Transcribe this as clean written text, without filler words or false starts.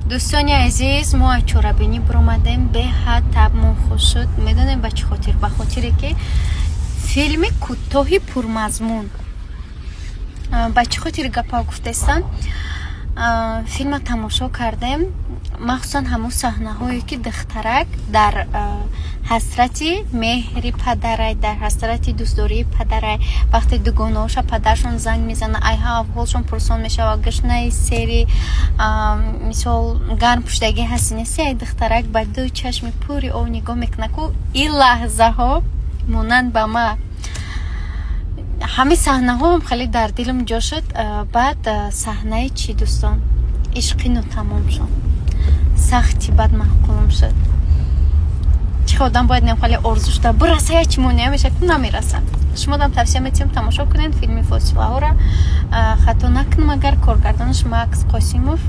Дӯстони азиз, мо аз чорабинӣ биромадем, беҳад табмон хуш шуд. Медонем ба чӣ хотир? Ба хотире ки филми кӯтоҳи пурмазмун. Ба чӣ хотир гапа гуфтестам? Филма тамошо кардем, махсусан ҳамун саҳнаҳое, ки духтарак дар ҳасрати меҳри падарай, дар ҳасрати дӯстдории падарай. Вақте дугонаоша падаршон занг мезана, айҳа аҳволшон пурсон мешавад, гушнаи сери, мисол, гарм пӯшидагӣ ҳасти, нести, ай духтарак ба ду чашми пури об нигоҳ мекунад ку, ин лаҳзаҳо монанд ба ма ҳамин саҳнаҳоам хеле дар дилам ҷо шуд. Баъд саҳнаи чӣ, дӯстон, ишқи нотамом шуд, сахти бад маъқулам шуд. Чӣ одам бояд нем хеле орзу шуда бираса, я чӣ монеа меша ку намераса. Шумо дам тавсия метиҳам, тамошо кунед филми «Фосилаҳоро». Хато накунам агар, коргардонаш Макс Қосимов.